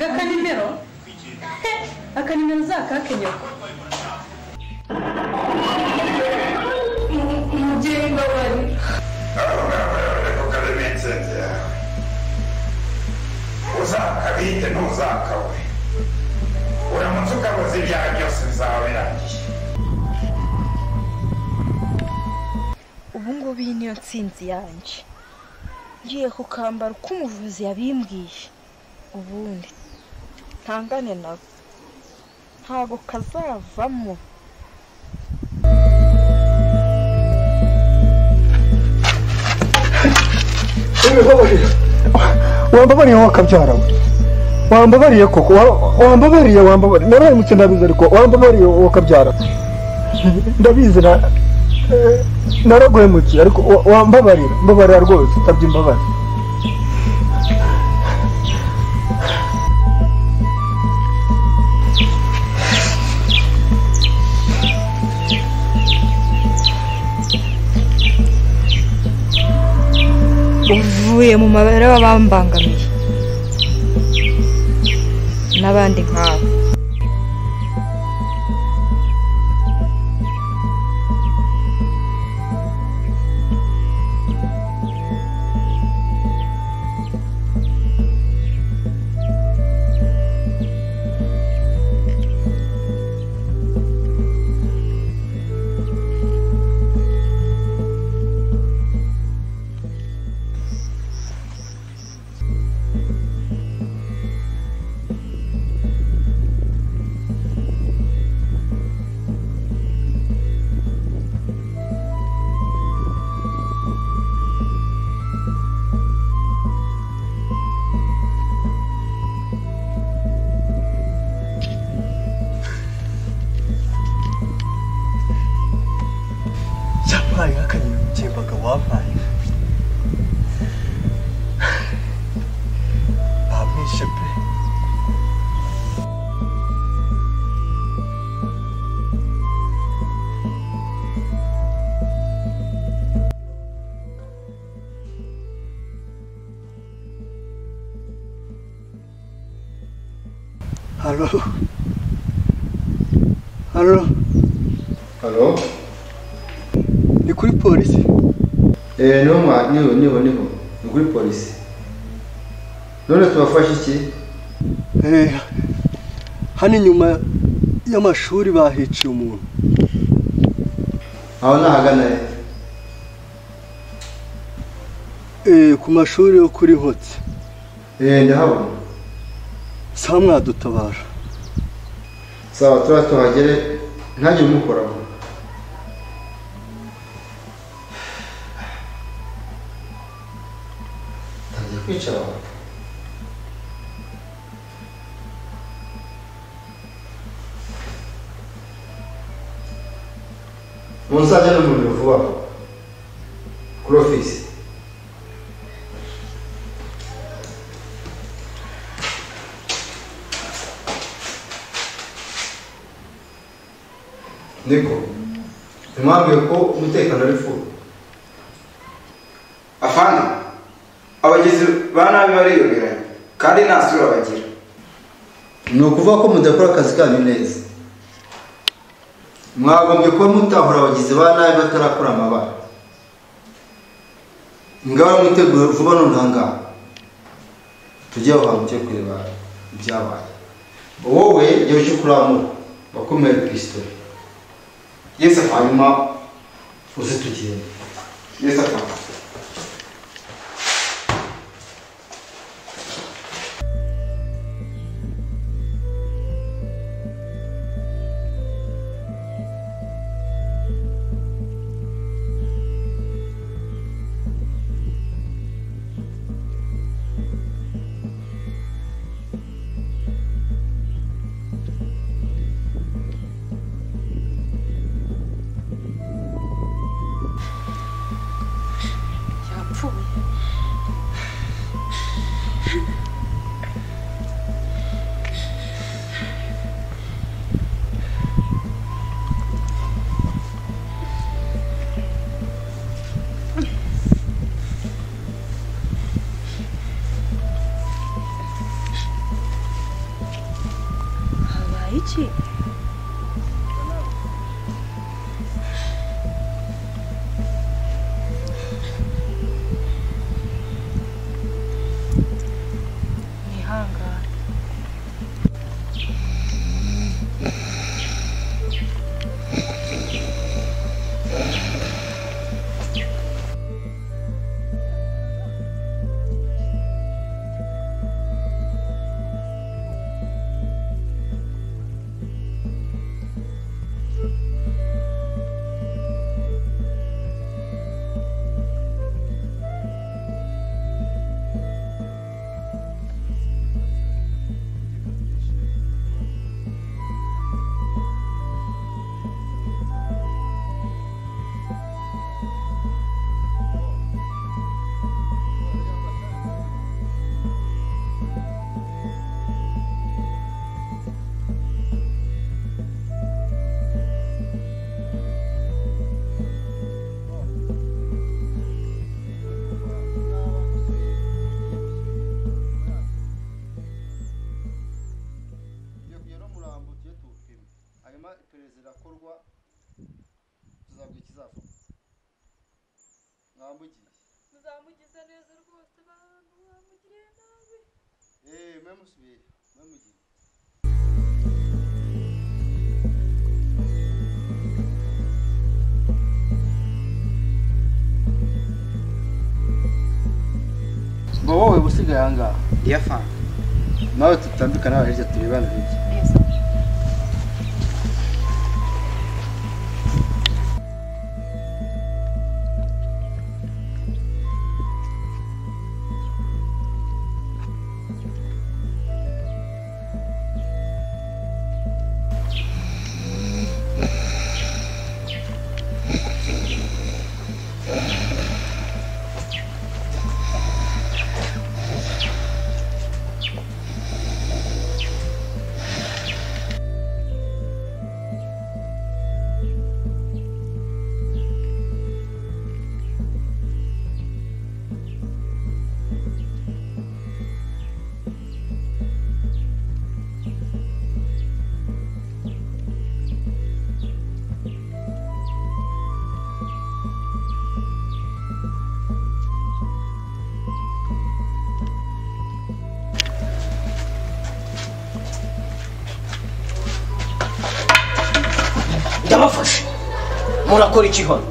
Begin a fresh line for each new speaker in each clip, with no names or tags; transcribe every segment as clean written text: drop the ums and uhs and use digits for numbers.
Akanimero? Akanimero zakake nyoko. Umubyeyi mbabarira.
Uzakabite ntuzakawe. Uramutse ukabuze ibyaha byose bizaba birangiye.
Ubu ngubu iyi niyo ntsinzi yanjye. Ngiye kukambara uko umuvuzi yabimbwiye. Ubundi ntangane nabo. Ntago kazavamo.
Wambabariye wakabyara we. Wambabariye koko, wambabariye, wambabariye. Narahemutse ndabizi ariko wambabariye wakabyara. Ndabizi na naraguhemukiye ariko wambabarira, mbabarira rwose, utabye imbabazi.
Uvuye mu mabara b'abambangamiye n'abandi nkabo.
Wampaye bamwishe pe. Halo, halo,
halo,
ni kuri polisi?
Niho niho niho niho ni kuri polisi. None tubafashe iki?
Hano inyuma y'amashuri bahiciye umuntu.
Aho nahagana he?
Ku mashuri yo kuri Nkotsi.
Ndahabona.
Sawa mwadutabara.
Sawa tuba tuhagere ntagire umukoraho. Kwica abantu. Munzajya no mu biro vuba kuri ofisi. Niko, ntimwambwiye ko umutekano ari full?
Afana, abagizi ba nabi bariyoberanya kandi nta sura bagira.
Ni ukuvuga ko mudakora akazi kanyu neza. Mwagombye kuba mutahura abagizi ba nabi batarakora amabara. Ngaho mwitegure vuba none tujye aho hantu tujye kureba ibyabaye. Wowe jya ujye kuramura bakomere pisitoli.
Yes, afana.
Hanyuma uze tugende.
Yes, afana.
Mwamugiye.
Muzamugize neza rwose bantu mwamugiriye nabi.
Mwe musubiye, mwe mugiye. Ngo wowe usigaye aha ngaha.
Ndiyafana.
Nawe tutandukana hirya turebana hirya.
Ndabafashe murakora iki hano?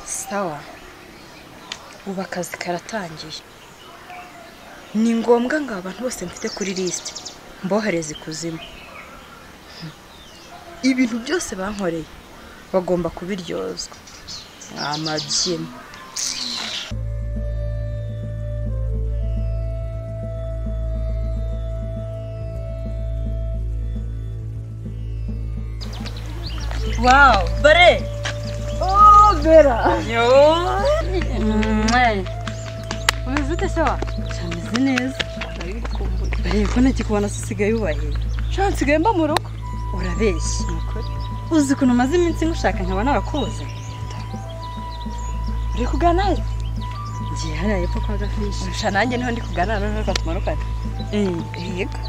Sawa, ubu akazi karatangiye. Ni ngombwa ngo abantu bose mfite kuri lisite mbohereze ikuzimu. Ibintu byose bankoreye bagomba kubiryozwa. Amabyino.
Wow, bare.
Oh, Bera.
Yo. Umeze ute se wa? Chameze neza. Bare ko ntakikubona usigaye ubahe.
Sha nsigaye mba mu rugo.
Urabeshya. Uzi ukuntu umaze iminsi ngushaka nkaba narakubuze.
Uri kugana he?
Ngiye hariya hepfo kwa Gafishi.
Sha nanjye niho ndi kugana noneho reka tumanukane. Yego.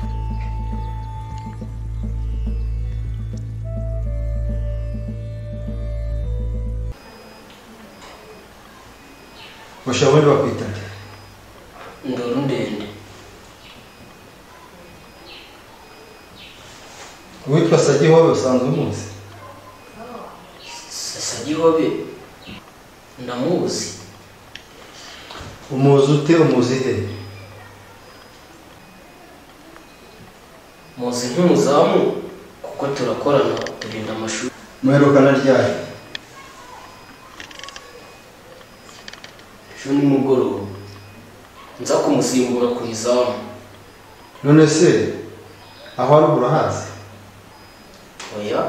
Ushauri bakwita nde?
Ndoro ndende.
Uwitwa Sagihobe usanzwe umuzi?
Sagihobe ndamuzi.
Umuzi ute? Umuzi he?
Muzi nk'umuzamu kuko turakorana turinda amashuri.
Muherukana ryari?
Ejo nimugoroba nza kumusimbura ku izamu.
None se aho ari urahazi?
Oya,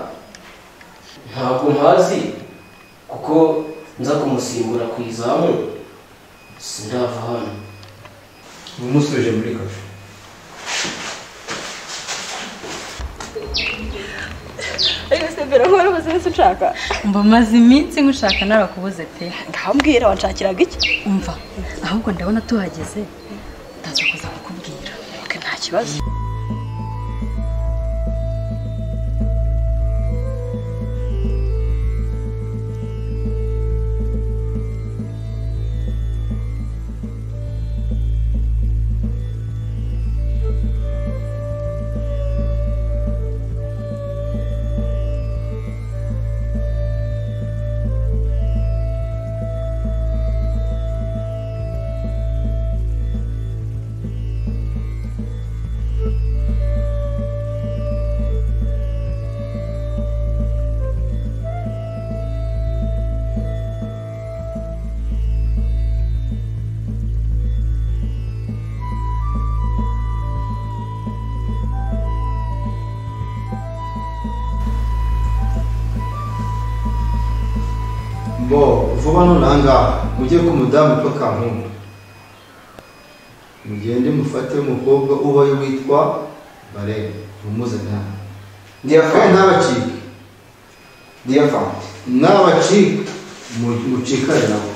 ntabwo mpazi kuko nza kumusimbura ku izamu sindava hano.
Umusubije muri kasho.
Ariko se Bera ko wari umaze iminsi unshaka?
Mba maze iminsi ngushaka narakubuze pe.
Ngambwira wanshakiraga iki?
Umva, ahubwo ndabona tuhageze ndaza kuza kukubwira.
Okay, nta kibazo.
Bo vuba none ahangaha mujye ku mudamu witwa Kampumbu, mugende mufate umukobwa ubayo witwa Barebe mumuzane hano.
Ndiyafana.
Ntabacike.
Ndiyafana.
Nabacike mucikane nabo.